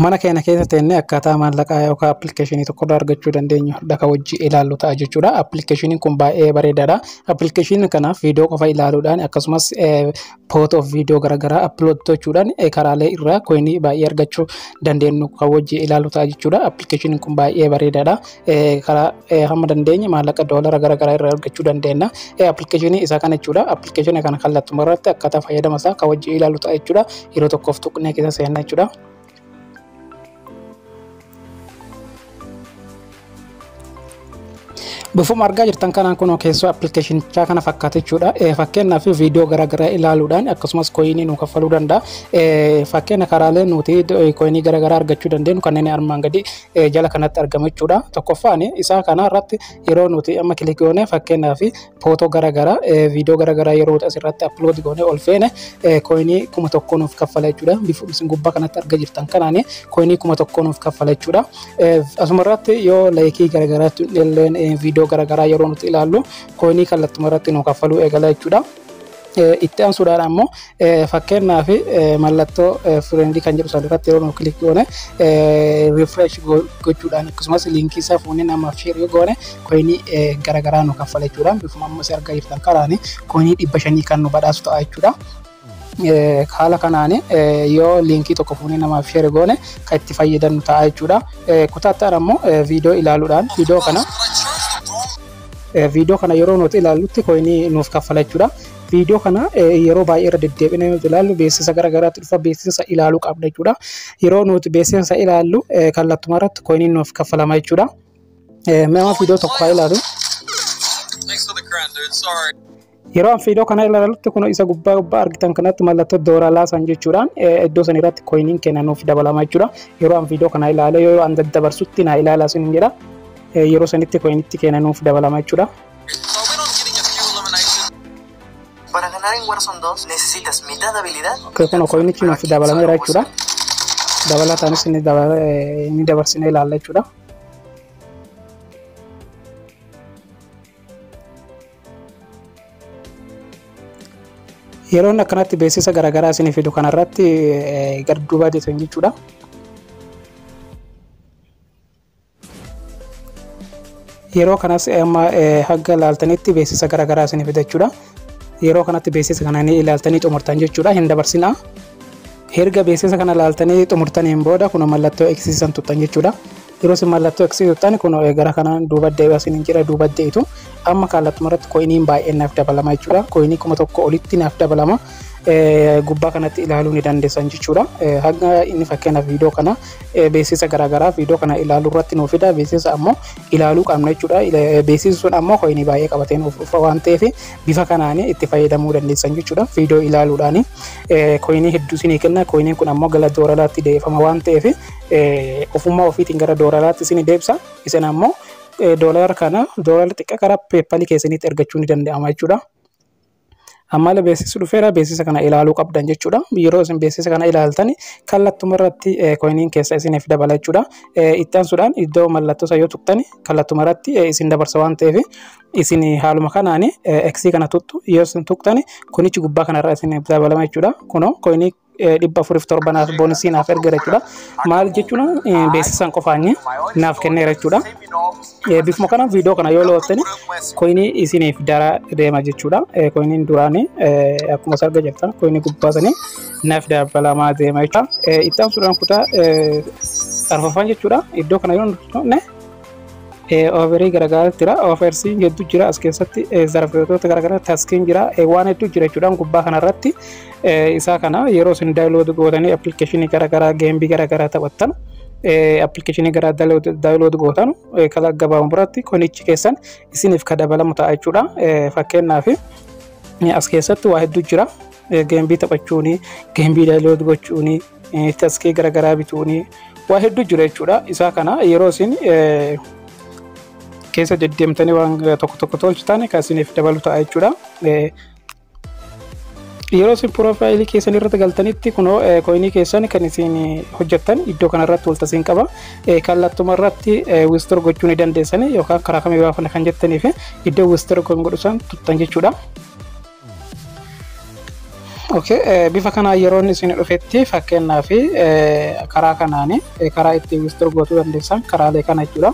Mana keenya keessa teennee akkaataa maallaqaa yookaan appilikeeshinii tokkorraa argachuu dandeenyu dhaka wajji ilaallu ta'a jechuudha. Appilikeeshiniin kun baay'ee bareedaadha. Appilikeeshinii kanaaf viidiyoo qofa ilaaluudhaan akkasumas footoo fi viidiyoo garaagaraa upload gochuudhaan karaalee irraa coinii baay'ee argachuu dandeenyu kan wajji ilaallu ta'a jechuudha. Appilikeeshiniin kun baay'ee bareedaadha. Karaa hamma dandeenye maallaqa doolara garaagaraa irraa argachuu dandeenya. Appilikeeshinii isaa kana jechuudha. Appilikeeshinii kana kallattuma irratti akkaataa fayyadama isaa kan wajji ilaallu ta'a jechuudha. Yeroo tokkoof tuqnee keessa seenna jechuudha. Bifuma argaa jirtan kanaan kun keessoo appilikeeshinichaa kana fakkaata jechuudha. Fakkeenyaaf viidiyoo garaagaraa ilaaluudhaan akkasumas coinii nu kaffaluu danda'a. Fakkeenya karaalee nuti coinii garaagaraa argachuu dandeenyu kanneen armaan gadi jala kanatti argamu jechuudha. Tokkoffaan isaa kana irratti yeroo nuti amma click goone fakkeenyaaf footoo garaagaraa viidiyoo garaagaraa yeroo asirratti upload goone ol feene coinii 1000 nuuf kaffala jechuudha. Bifuma isin gubbaa kanatti argaa jirtan kanaan coinii 1000 nuuf kaffala jechuudha. Asuma irratti yoo likeii garaagaraatti illee viidiyoo garaagaraa yeroo nuti ilaallu coinii kallattuma irratti nu kaffaluu eegala jechuudha. Itti aansuudhaan ammoo fakkeenyaaf mallattoo friendii kan jedhu sana irratti yeroo nu click goone refresh gochuudhaan akkasumas linkii isaa fuunee namaaf share yoo goone coinii garaagaraa nu kaffala jechuudha. Bifuma amma isin argaa jirtan kanaan coinii 500 kan nu badhaasu ta'a jechuudha. Haala kanaan yoo linkii tokko fuunee namaaf share goone kan itti fayyadamnu ta'a jechuudha. Kutaa itti aanu ammoo viidiyoo ilaaluudhaan viidiyoo kana yeroo nuti ilaallutti coinii nuuf kaffala jechuudha. Viidiyoo kana yeroo baay'ee irra deddeebinee nuti ilaallu beeksisa garaagaraatti dhufa, beeksisa ilaaluu qabna jechuudha. Yeroo nuti beeksisa ilaallu kallattuma irratti coiniin nuuf kaffalama jechuudha. Mee viidiyoo tokko haa ilaalu. Thanks for the crown, dude. Sorry. Yeroo an viidiyoo kana ilaalutti kun isa gubbaa gubbaa argitan kanatti mallattoo dooraalaa san jechuudhaan iddoo san irratti coiniin keenya nuuf dabalama jechuudha. Yeroo an viidiyoo kana ilaale yeroo an daddabarsutti naa ilaalaa sun jedha. Yeroo sanitti coinitti keenya nuuf dabalama jechuudha. So I went on getting a few eliminations. Para ganar en Warzone 2 necesitas mitad habilidad. Kun coinichi nuuf dabalameera jechuudha. Dabalataanis ni dabarsinee ilaalla jechuudha. Yeroon akkanatti beeksisa garaagaraa isinii fidu kanarratti gara duubaa deetan jechuudha. Yeroo kanas amma hanga ilaaltanitti beeksisa garaagaraa isinii fida jechuudha. Yeroo kanatti beeksisa kana ni ilaaltanii xumurtan jechuudha. Hin dabarsinaa. Erga beeksisa kana ilaaltanii xumurtaniin booda kun mallattoo eegsisan tuttan jechuudha. Yeroo isin mallattoo eegsisuu tuttan kun gara kanaan duuba deebi'aa isiniin jira, duuba deebitu. Amma kallattuma irratti coiniin baay'een naaf dabalama jechuudha. Coinii 1000 olitti naaf dabalama. Gubbaa kanatti ilaaluu ni dandeessan jechuudha. Hanga inni fakkeenyaaf viidiyoo kana beeksisa garaagaraa viidiyoo kana ilaaluu irratti nuuf fida. Beeksisa ammoo ilaaluu qabna jechuudha. Beeksisi sun ammoo coinii baay'ee qabatee nuuf dhufa waan ta'eef bifa kanaan itti fayyadamuu dandeessan jechuudha. Viidiyoo ilaaluudhaan coinii hedduu isinii kenna. Coiniin kun ammoo gara doolaraatti deebifama waan ta'eef ofummaa ofiitiin gara doolaraatti isinii deebisa. Isin ammoo doolara kana doolara xiqqaa karaa PayPalii keessanitti ergachuu ni danda'ama jechuudha. Ammallee beeksisi dhufeera, beeksisa kana ilaaluu qabdan jechuudha. Yeroo isin beeksisa kana ilaaltan kallattuma irratti coiniin keessa isiniif dabala jechuudha. Itti aansuudhaan iddoo mallattoo isaa yoo tuqxan kallattuma irratti isin dabarsa waan ta'eef isin haaluma kanaan X kana tuttu. Yoo isin tuqxan kunichi gubbaa kanarra isiniif dabalama jechuudha. Kunoo coinii 407 naaf bonusii naaf ergeera jechuudha. Maal jechuudha, beeksisaan qofaan naaf kenneera jechuudha. Bifuma kana viidiyoo kana yoo ilaaltan coinii isiniif dara deema jechuudha. Coiniin duraanii akkuma argaa jirtan coinii gubbaa sanii naaf dabalamaa deema jechuudha. Itti aansuudhaan kutaa arfaffaan jechuudha. Iddoo kana yoo tuqne offerii garaagaraatu jira. Offersiin hedduu jira as keessatti, zarafeetota garaagaraa, taskiin jira, waan hedduu jira jechuudha gubbaa kanarratti. Isaa kana yeroo isin download gootanii appilikeeshinii garaagaraa, gameii garaagaraa taphattan, appilikeeshinii garaa download gootan kala gabaabaa biratti coinichi keessan isiniif ka dabalamu ta'a jechuudha. Fakkeenyaaf as keessatti waa hedduu jira. Gameii taphachuuni, gameii download gochuuni, taskii garaagaraa bituuni, waa hedduu jira jechuudha. Isaa kana yeroo isin keessa deddeemtanii waan tokko tokko tolchitan kan isiniif dabalu ta'a jechuudha. Yeroo isin profileii keessan irratti galtanitti kunoo coinii keessan kan isin hojjettan iddoo kanarratti waltasiin qaba. Kallattuma irratti withdraw gochuu ni dandeessani yookaan karaa kamii baafanna kan jettanii fi iddoo withdraw kan godhu san tuttan jechuudha. Okay, bifa kanaan yeroo inni isin dhufetti, fakkeenyaaf karaa kanaan karaa ittiin withdraw gochuu dandeessan karaalee kana jechuudha.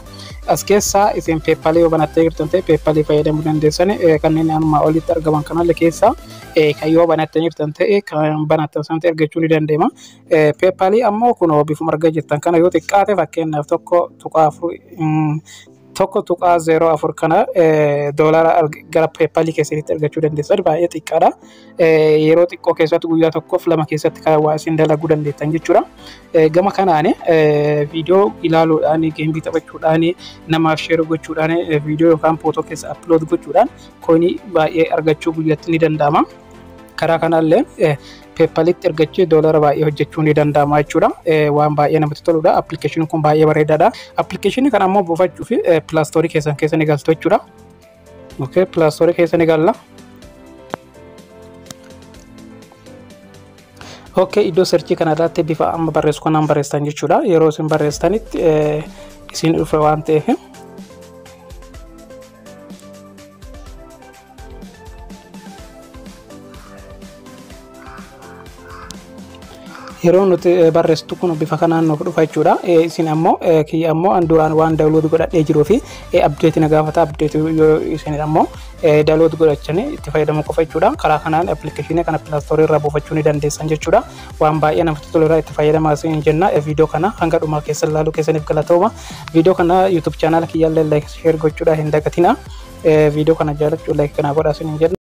As keessaa isin PayPalii yoo banattee jirtan ta'e, PayPalii fayyadamuu dandeessan. Kanneen amma olitti argaman kanallee keessaa kan yoo banattee jirtan ta'e, kan banattan sanatti argachuu ni dandeema. PayPalii ammoo kunoo bifuma argaa jirtan kana yoo xiqqaate, fakkeenyaaf 1.4, 1.04 kana doolara gara PayPalii keessanitti argachuu dandeessan baay'ee xiqqaadha. Yeroo xiqqoo keessatti, guyyaa tokkoof lama keessatti kan waa isin dalaguu dandeettan jechuudha. Gama kanaan viidiyoo ilaaluudhaan, gameii taphachuudhaan, namaaf share gochuudhaan, viidiyoo yookaan footoo keessa upload gochuudhaan coinii baay'ee argachuu guyyaatti ni danda'ama. Karaa kanallee PayPalitti ergachuu doolara baay'ee hojjechuu ni danda'ama jechuudha. Waan baay'ee namatti toludha. Appilikeeshiniin kun baay'ee bareedaadha. Appilikeeshinii kana ammoo buufachuuf Play Storeii keessan keessa ni galtu jechuudha. Okay, Play Storeii keessa ni galla. Okay, iddoo searchii kanarratti bifa amma barreessu kanaan barreessitan jechuudha. Yeroo isin barreessitanitti isin dhufe waan ta'eef. Yeroo nuti barreessitu kun bifa kanaan nuuf dhufa jechuudha. Isin ammoo, kiyya ammoo an duraan waan download godhadhee jiruu fi updateii na gaafata. Updateii yoo isin ammoo download godhachanii itti fayyadamuu qofa jechuudha. Karaa kanaan appilikeeshinii kana Play Storeii irraa buufachuu ni dandeessan jechuudha. Waan baay'ee namatti tolu irraa itti fayyadamaa isin jenna. Viidiyoo kana hanga dhumaa keessa ilaaluu keessaniif galatooma. Viidiyoo kana YouTube channela kiyyaallee like, share gochuudha hin dagatina. Viidiyoo kana jaalachuu like kana godhaa isin jenna.